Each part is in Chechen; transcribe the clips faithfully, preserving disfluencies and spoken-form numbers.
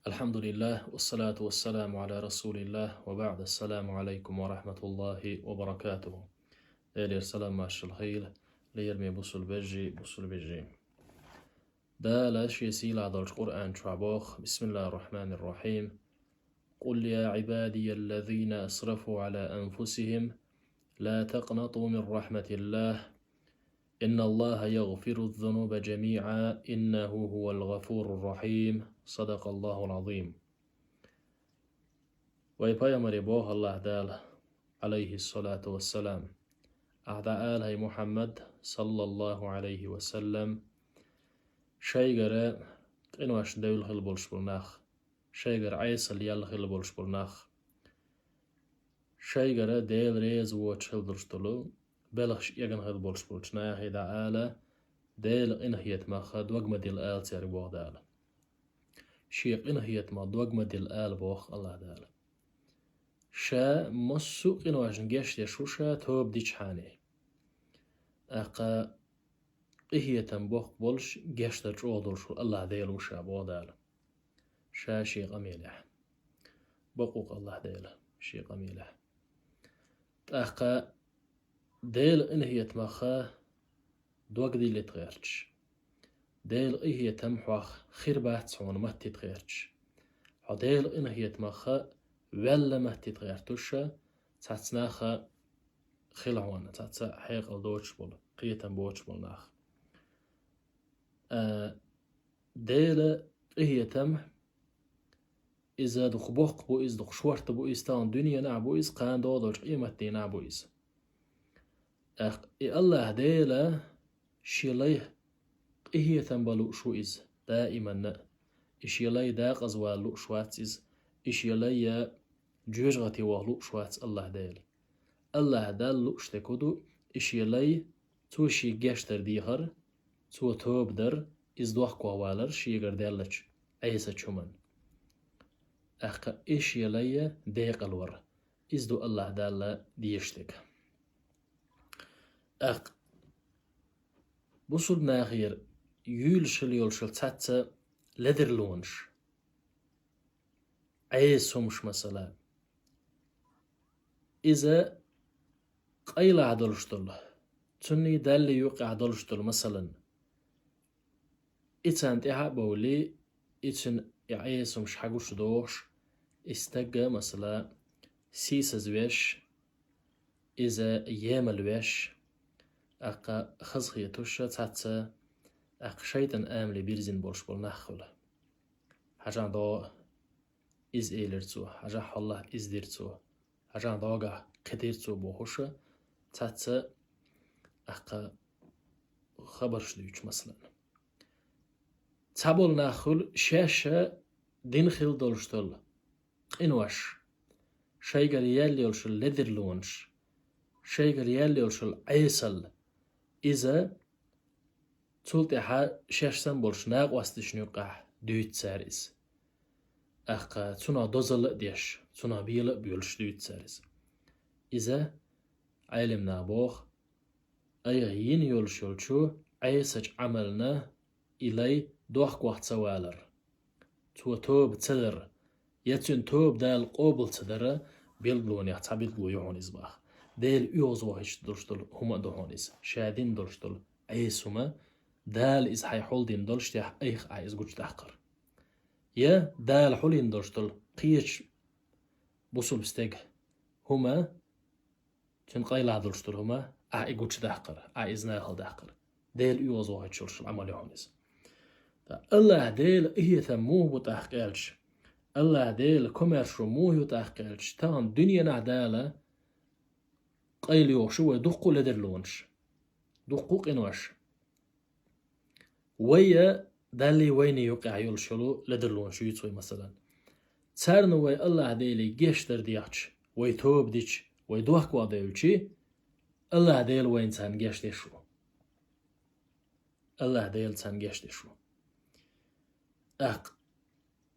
الحمد لله، والصلاة والسلام على رسول الله، وبعد، السلام عليكم ورحمة الله وبركاته. Делера салам-маршалла хийла, лераме бусалба вежарий, бусалба йижарий. Дала шен сийлахь долчу Къуръан чохь боху: بسم الله الرحمن الرحيم. قل يا عبادي الذين أسرفوا على أنفسهم لا تقنطوا من رحمة الله إن الله يغفر الذنوب جميعا إنه هو الغفور الرحيم. صدق الله العظيم. Вай пайхамаре боху АллахӀа Дала, Ӏалайхиссалату вассалам: Ахьа дӀаала, хӀай Мухьаммад, саллаллаху Ӏалайхи ва саллам, шайгара къинош девлла хилла болуш болу нах, шайгара Ӏесалла яьлла хилла болуш болу нах, шайгара Дела реза воцуш хилла долуш долу белхаш эгна хилла болуш болчу нахе дӀаала, Делан къинхетамах дог ма дилла ала цаьрга боху Дала. Шен къинхетамах дог ма дилла ала боху АллахӀа Дала. Ша массо а къиношна гечдеш ву ша тоба дичхьана. ТӀаккха къинхетам боккха болуш, гечдар чӀогӀа долуш волу АллахӀа Дела ву ша боху Дала. Ша шен къамелехь. Бакъ ву-кх АллахӀа Дела шен къамелехь. ТӀаккха Делан къинхетамах дог диллийта гӀерташ, Делан къинхетам хьох хир бац хьуна маттийта гӀерташ, хьо Делан къинхетамах ваьлла маттийта гӀерташ, цхьацца нах хила хьуна, цхьацца хьекъал доцуш болу, кхетам боцуш болу нах. А, Делан къинхетам, иза дукха боккха бу, иза дукха шорта бу, иза тахана дуьненахь бу, иза кхана догӀу долчу къематдийнахь бу иза. ТӀаккха и АллахӀа Дела шен лай къинхетам бан лууш ву иза, даиманна а. И шен лай декъаза вала лууш вац иза, и шен лай жоьжахате ваха лууш вац АллахӀа Дела. АллахӀа Далла лууш дерг хӀун ду, и шен лай, цо шен гечдар дехар, цо тоба дар, иза дохко валар шегара даьллачу Ӏесачу хӀуманна. ТӀаккха и шен лай декъалвар, иза ду АллахӀа Далла дезаш дерг. ТӀаккха бусулба нахера юьйлуш хила йолуш йолу цхьацца ледарлонаш, Ӏеса хӀумаш, масала. Иза къайлахь долуш долу, цунний Даллий юккъехь долуш долу, масалан, и царна тӀаьхьа а бовлий, и цуьнан и Ӏеса хӀумаш хьагучудохуш, и стаг, масала, сийсазвеш, иза емалвеш, тӀаккха хазахеташ цхьацца, тӀаккха шайтӀан амале бирзина болуш болу нах хуьлу. Хьажахь догӀу иза элира цо, хьажахь хьалха иза дира цо, хьажахь догӀахь кхидира цо бохуш, цхьацца, тӀаккха хабарш дуьйцуш, масалан. Цхьаболу нах хуьлу шаьш дина хила долуш долу къинош, шайгара яьлла йолуш йолу ледарлонаш, шайгара яьлла йолуш йолу Ӏесалла. Иза цул тӀаьхьа шаьш санна болчу накъосташна юккъехь дуьйцу цара иза. ТӀаккха цунах дозалла а деш, цунах бела а боьлуш дуьйцу цара иза. Иза, Ӏелам наха боху, айхьа йина йолуш йолчу Ӏесачу Ӏамална и лай дохко ца валар, цо тоба ца дар, я цуьнан тоба Дала къобал ца дара билгалонех цхьа билгало ю хьуна иза боху. Дела оьгӀазвахийтуш долуш долу хӀума а ду хьуна иза, ша дина долуш долу Ӏеса хӀума, Дала иза хьайн хьулдина долуш тӀехь айхьа ахь иза гучудаккхар. Я Дала хьулйина долуш долу кхечу бусулба стеган хӀума, цуьнан къайлахь долуш долу хӀума, ахь и гучудаккхар, ахь иза нахала даккхар. Дела оьгӀазвахийтуш йолуш Ӏамал ю хьуна иза. Ткъа АллахӀа Делан къинхетам муха бу тӀаккха аьлча, АллахӀа Делан комаьршо муха ю тӀаккха аьлча, тахана дуьненахь Дала къайлайохуш ю вай дуккха а ледарлонаш, дуккха а къинош. Вай я Даллий вайний юккъехь йолуш йолу ледарлонаш юьйцу вай, масалан. Царна вай АллахӀа Деле гечдар дехча, вай тоба дича, вай дохко девлча, АллахӀа Дела вайна царна гечдеш ву. АллахӀа Дела царна гечдеш ву. ТӀаккха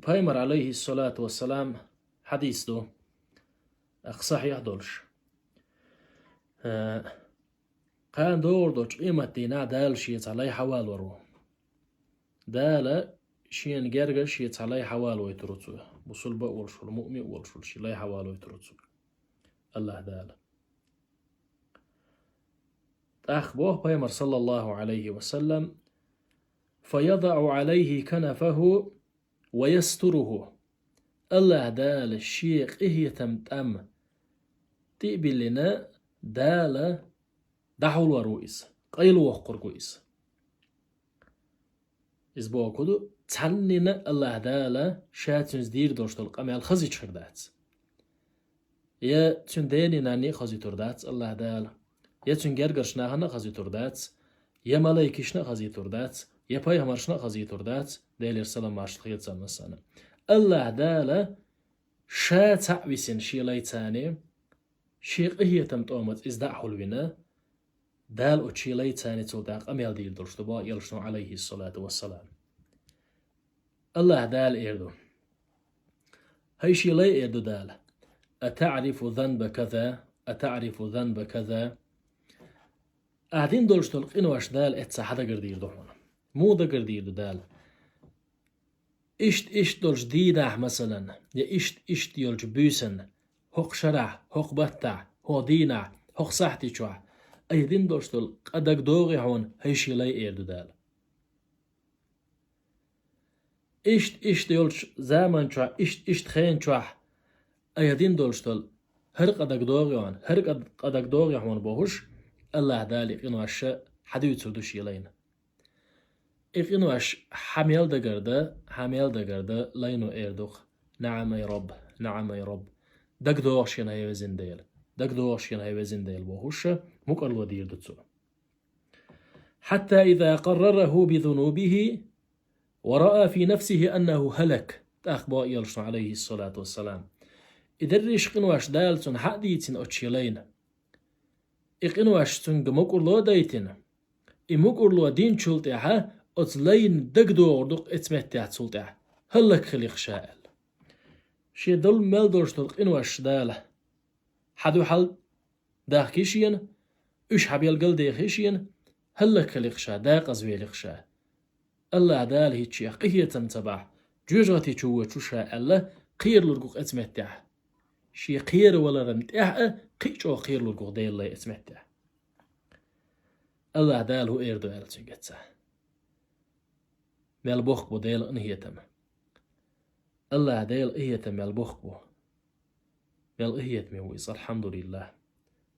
Пайхамар, Ӏалайхиссалату вассалам, хьадис ду, тӀаккха сахьихь долуш. Э, Кхана догӀур долчу къематдийнахь Дала шен цхьа лай хьавалор ву. Дала шена герга шен цхьа лай хьавалавайтар ву цо. Бусулба а волуш волу, муъмин а волуш волу, шен лай хьавалавайтар ву цо. АллахӀ Дала. ТӀаккха боху пайхамар, саллаллаху Ӏалайхи ва саллам: «Фа ядау Ӏалайхи канафаху ва ястуруху». АллахӀ Дала шен къинхетам тӀам тӀе а биллина, Дала дӀахьулвар ву иза, къайлавоккхург ву иза. Иза бохург ду, цхьаннина АллахӀ Дала ша цуьнца дийр долуш долу къамел хазийта хир дац. Я цуьнан ден-нанна а хазийтур дац АллахӀ Дала, я цуьнан гергарчу нахана а хазийтур дац, я малайкашна а хазийтур дац, я пайхамаршна а хазийтур дац, Делера салам-маршалла хуьлда царна санна. АллахӀ Дала ша цхьаъ висина шен лайца, шен къинхетам тӀомаца иза дӀа а хьулвина, Дала оцу шен лайца цул тӀаьхьа къамел дийр долуш ду боху элчано, Ӏалайхиссалату вассалам. АллахӀ Дала эр ду. ХӀай шен лай, эр ду Дала: «Атаърифу занба каза? Атаърифу занба каза?» Ахьа дина долуш долу къинош Дала эццахь хьан дагардийр ду хьуна? Муха дагардийр ду Дала? Иштта-иштта долчу дийнахь, масалан, я иштта-иштта йолчу буьйсанна, хӀокху шарахь, хӀокху баттахь, хӀокху дийнахь, хӀокху сахьтичохь айхьа дина долуш долу къа дагадогӀий хьуна, хӀай шен лай, эр ду Дала. Иштта-иштта йолчу заманчохь, иштта-иштта хенчохь айхьа дина долуш долу хӀара къа дагадогӀий хьуна, хӀара къа дагадогӀий хьуна бохуш, АллахӀ Дала и къинош хьан дуьйцур ду шен лайна? И къинош хьан мел дагардан, хьан мел дагардан лайно эр ду-кх: «НаӀам, ай Рабб, наӀам, ай Рабб». ДагадогӀу шена, хӀай везан Дела, дагадогӀу шена, хӀай везан Дела, бохуш, мукӀарло дийр ду цо. «Хьатта иза къаррараху би зунубихи ва раа фи нафсихи аннаху хӀалак», тӀаккха боху элчано, Ӏалайхиссалату вассалам. И дерриш къинош Дала цунна хьан а дийцина оцу шен лайна. И къинош цуьнга мукӀарло а дайтина, и мукӀарло динчул тӀаьхьа оцу лайна дагадогӀур ду-кх эцу меттехь цул тӀаьхьа хӀаллакьхилийла ша аьлла. Шен долу мел долуш долу къинош Дала хьан дуьхьал дахкий шена, уьш хьан белгалдехий шена, хӀаллакьхилийла ша, декъаза велийла ша. АллахӀ Дала хӀинца шех къинхетам ца бахь, жоьжахати чу воьду ша аьлла, кхералург ву-кх эцу меттехь. Шен кхераваларна тӀехь а кхин а чӀогӀа кхералург ву-кх Делан лай эцу меттехь. АллахӀ Дала хӀун эр ду аьлла цуьнга эццахь? Мел боккха бу Делан къинхетам. АллахӀ Делан къинхетам мел боккха бу. Мел къинхетаме ву иза, алхьамдулиллахӀ.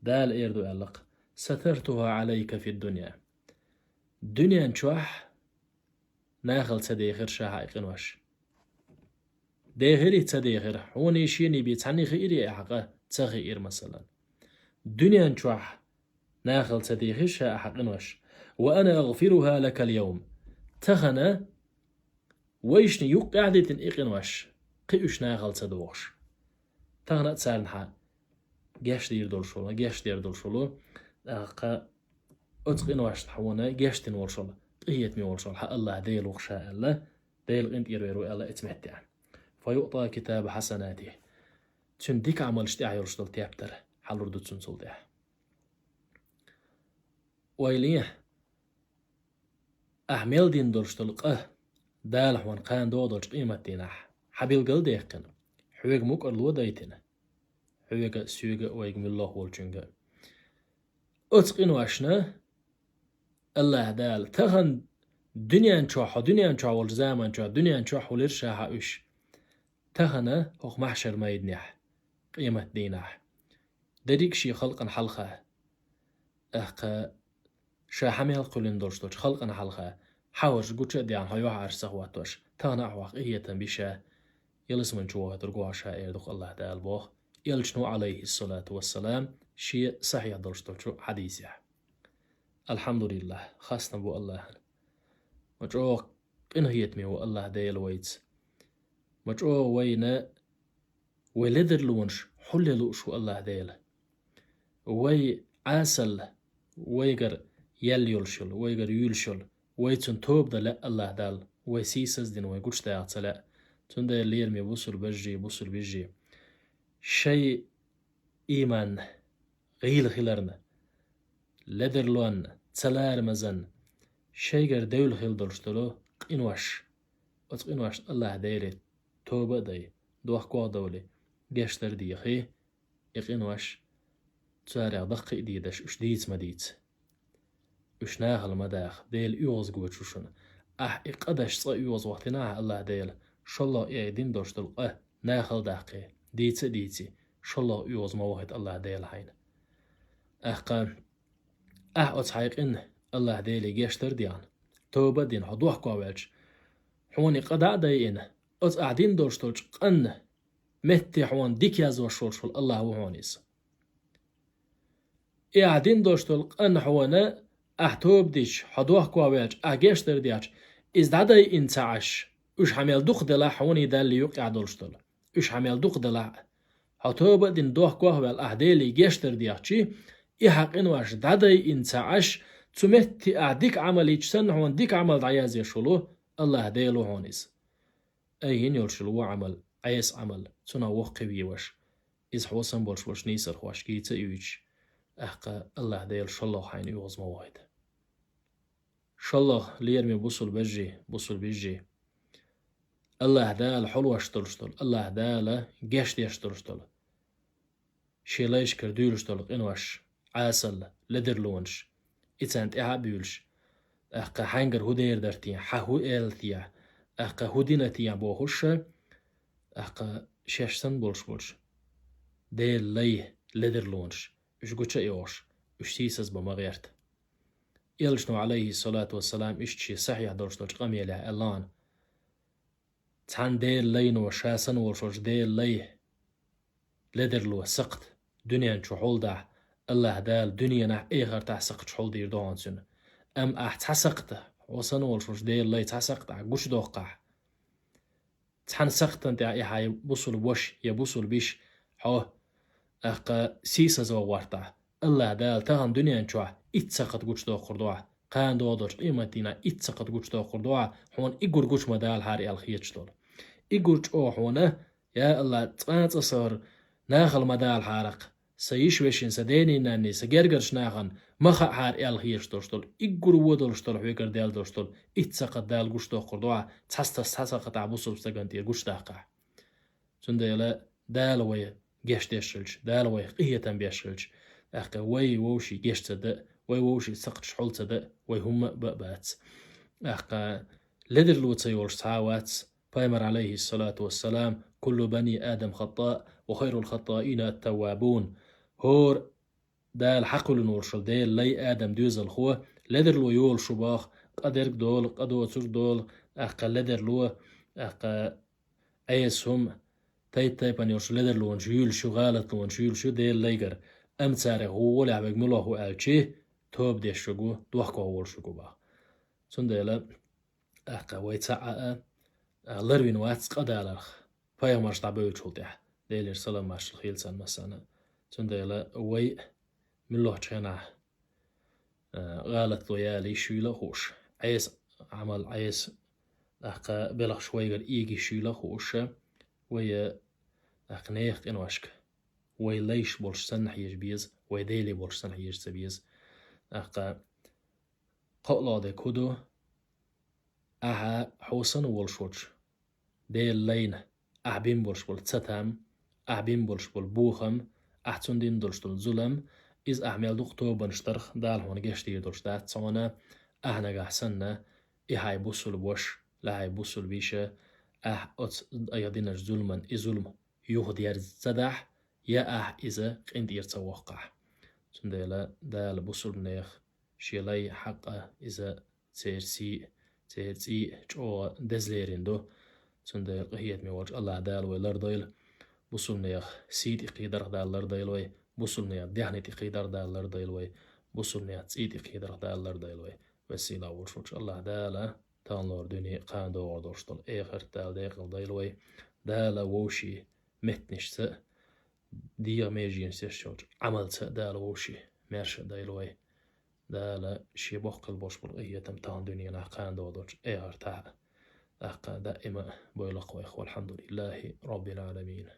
Дала эр ду аьлла-кх: «Сатартуха Ӏалайка фид-дунья». Дуьнен чохь нахала ца дехира ша хьан и къинош. Дехирий, ца дехира, хьуний, шений бен цхьанний хиирий ахьа къа? Ца хиира, масалан. Дуьнен чохь нахала ца дехира ша ахьа къинош. «Ва ана агъфируха лакал йовм». Тахана вайшна юккъехь а дитина и къинош, кхин уьш нахала ца дохуш. Тахана а царна хьан гечдийр долуш волу, гечдер долуш волу, тӀаккха оцу къиношна хьуна гечдина волуш волу, къинхетаме волуш волу хьан АллахӀ Дела ву-кх ша аьлла, Дела къинтӀера вер ву аьлла эцу меттехь. «Фа юъта китаба хьасанатихи». Цуьнан дика Ӏамалш тӀехь йолуш долу тептар хьалур ду цунна цул тӀаьхьа. Ойла е, ахьа мел дина долуш долу къа Дала хьуна кхана догӀу долчу къематдийнахь хьан билгал а даьккхина, хьоьга мукӀарло а дайтина, хьоьга а, соьга а, вайга муьлхха волчуьнга а. Оцу къиношна АллахӀ Дала тахана дуьнен чохь, хьо дуьнен чохь волчу заман чохь, дуьнен чохь хуьлира ша хьан уьш. Тахана хӀокху маьхьшар майданехь, къематдийнахь, дерриг а шен халкъана хьалха, тӀаккха ша хьан мел кхоьллина долуш долчу халкъана хьалха, хьан варш гуча а даьхна, хьо юьхьӀаьржа ца хӀоттош, тахана а хьох къинхетам би ша, ялсамани чу вахийтург ву хьо ша, эр ду-кх АллахӀ Дала боху, элчано, Ӏалайхиссалату вассалам, шен сахьихь долуш долчу хьадисехь. АлхьамдулиллахӀ, хастам бу АллахӀана. Ма чӀогӀа къинхетаме ву АллахӀ Дела вайца. Ма чӀогӀа вайна вай ледарлонаш хьулъян лууш ву АллахӀ Дела. Вай Ӏасалла, вайгара яьлла йолуш йолу, вайгара юьйлуш йолу, вай цунна тоба дан лаьа АллахӀ Далла, вай сийсаз а дина, вай гучудаха ца лаьа. Цундела, лераме бусулба вежарий, бусулба йижарий, шайн ийман гӀийла хиларна, ледарлонна, цаларамазанна, шайгара девлла хила долуш долу къинош, Оцу къиношна Аллахь Деле тоба а дай, дохко а довлий, гечдар а дехий, и къинош царех даккхий а дийдеш, уьш дийца ма дийца. Уьш нахала ма даха, Дела оьгӀазгочу шуна. Ахь и къа деш цкъа оьгӀазвахийтина ахь Аллахь Дела, шолгӀа и айдина долуш долу къа нахала даккхий, дийца а дийций, шолгӀа оьгӀаз ма вахийта Аллахь Дела хьайна. Ахь кхана, ахь оцу хьайн къинна Аллахь Деле гечдар а дехна, тоба а дина, хьо дохко а ваьлча, хьуна и къа дӀа а дайина, оцу ахь дина долуш долчу къанна метте хьуна дика язвеш волуш волу Аллахь ву хьуна иза. И ахь дина долуш долу къанна хьуна, ахь тоба дича, хьо дохко а ваьлча, ахь гечдар а дехча, иза дӀадайина ца Ӏаш, уьш хьан мел дукха делахь хьуна и Далла юккъехь долуш долу. Уьш хьан мел дукха делахь а. Хьо тоба а дина дохко а ваьлла, ахь Деле гечдар а дехчий, и хьан къинош дӀадайина ца Ӏаш, цу метте ахь дика Ӏамал йича санна хьуна дика Ӏамал дӀаязъеш волу Аллахь Дела ву хьуна иза. Айхьа йина йолуш йолу вон Ӏамал, Ӏеса Ӏамал, цунах воккхаве ваша. Иза хьо санна болуш болчу нийсархошка йийца а йуьйцуш, ахь кхана Аллахь Дела шолгӀа хьайна оьгӀаз ма вахийта. ШолгӀа лераме бусулба вежарий, бусулба йижарий. Аллахь Дала хьулвеш долуш долу, Аллахь Дала гечдеш долуш долу. Шен лайшкара дуьйлуш долу къинош, Ӏесалла, ледарлонаш, и царна тӀаьхьа а буьйлуш, ахь кхана хьаьнгара хӀун дер дара те, хьан хӀун аьлла те, ахь кхана хӀун дина те бохуш, ахь кхана шаьш санна болуш болчу Делан лай, ледарлонаш, уьш гуча а йохуш, уьш сийсаз бан ма гӀерта. Элчано, Ӏалайхиссалату вассалам, иштта шен сахьихь долуш долчу къамелехь аьлла хьуна: цхьана Делан лайно ша санна волуш волчу Делан лай ледарло, сакхт, дуьнен чу хьулдахь, Аллахь Дала дуьненахь, эхартахь сакхташ хьулдийр ду хьуна цуьнан. Амма ахь цхьа сакхта, хьо санна волуш волчу Делан лай цхьа сакхта ахь гучудоккхахь, цхьана сакхтана тӀехь и хьайн бусулба ваша я бусулба йиша хьо, ахь кхана сийсаз ван гӀортахь, Аллахь Дала тахана дуьнен чохь итт сакхт гучудоккхур ду ахь, кхана догӀу долчу къематдийнахь итт сакхт гучудоккхур ду ахь, хьуна и гур гучу ма далахьара аьлла хеташ долу. И гур чӀогӀа хьуна, я Аллахь, цкъа а цкъа сан нахала ма далахьара-кх, сан йиша-вешин, сан ден-наннин, сан гергарчу нахана ма хаахьара аьлла хеташ долуш долу, и гур вон долуш долу, хьоьгара даьлла долуш долу итт сакхт Дала гучудоккхур ду ахь, цхьа стас цхьа сакхт ахь бусулба стагана тӀера гучудаккхахь. Цундела Дала вай гечдеш хилча, Дала вайх къинхетам беш хилча, ахь кхана вай вовшийн геч ца дан, вай вовшийн сакхташ хьул ца дан, вай хӀумма а бан а бац. Ахь кхана ледарло ца йолуш цхьа а вац. Пайхамар, Ӏалайхиссалату вассалам: «Куллу бани Адам хаттаъ, ва хайрул хаттаъина ат-таввабун». ХӀора Дала хьакхуьллина волуш волу Делан лай, Адам доьзалхо, ледарло йолуш ву боху, къа дерг долу, къа доцург долу, ахь кхана ледарло, ахь кхана Ӏеса хӀума, тайп-тайпана йолуш ледарлонаш юьйлуш ю, гӀалатлонаш юьйлуш ю Делан лайгара. Амма царах вон гӀолехь верг муьлха ву аьлчи, тоба деш верг ву, дохко волуш верг ву боху. Цундела, ахь кхана вай цхьа а, а, ларвина вац къа даларх, пайхамарш дӀабевллачул тӀаьхьа, Делера салам-маршалла хуьлда царна массарна. Цундела вай муьлххачу хенахь, а, гӀалатло яла йиш юйла а хууш, Ӏеса Ӏамал, Ӏеса, ахь кхана белхаш вайгара эга йиш юйла а хууш, вай, а, ахь кхана нехан къиношка вай лайш болуш санна хьежа беза, вай Деле болуш санна хьежа ца беза. Ахь кхана кхоалгӀа дерг хӀун ду? Ахьа хьо санна волуш волчу Делан лайна ахь бина болуш болу цатам, ахь бина болуш болу бохам, ахь цунна дина долуш долу зулам, иза ахь мел дукха тобанаш дарх Дала хьуна гечдийр долуш дац хьуна, ахь нагахь санна, и хьайн бусулба ваша, лахьай бусулба йиша, ахь оцу айхьа динарчу зуламан и зулам юхадерза ца дахь, я ахь иза къинтӀера ца воккхахь. Цундела Дала бусулба нехан шен лай хьакъ а, иза церан сий, церан цӀий чӀогӀа деза лерина ду. Цундела къинхетаме волчу Аллахь Дала вай лардойла, бусулба нехан сий тӀе кхийдарх Дала лардойла вай, бусулба нехан даьхни тӀе кхийдарх Дала лардойла вай, бусулба нехан цӀий тӀе кхийдарх Дала лардойла вай. Веза-сийлахь волуш волчу Аллахь Дала таханлера дуьне, кхана догӀур долуш долу эхарт Дала декъала дойла вай. Дала вовшийн меттанашца а, дегӀан меженашца йолчу Ӏамалца а Дала вовшийн маьрша а дойла вай. Дала шен боккхал болуш болу къинхетам тахана дуьненахь, кхана догӀу долчу эхартахь а, тӀаккха даима а бойла-кх вайх. Валхьамдулиллахи Роббил Ӏаламин.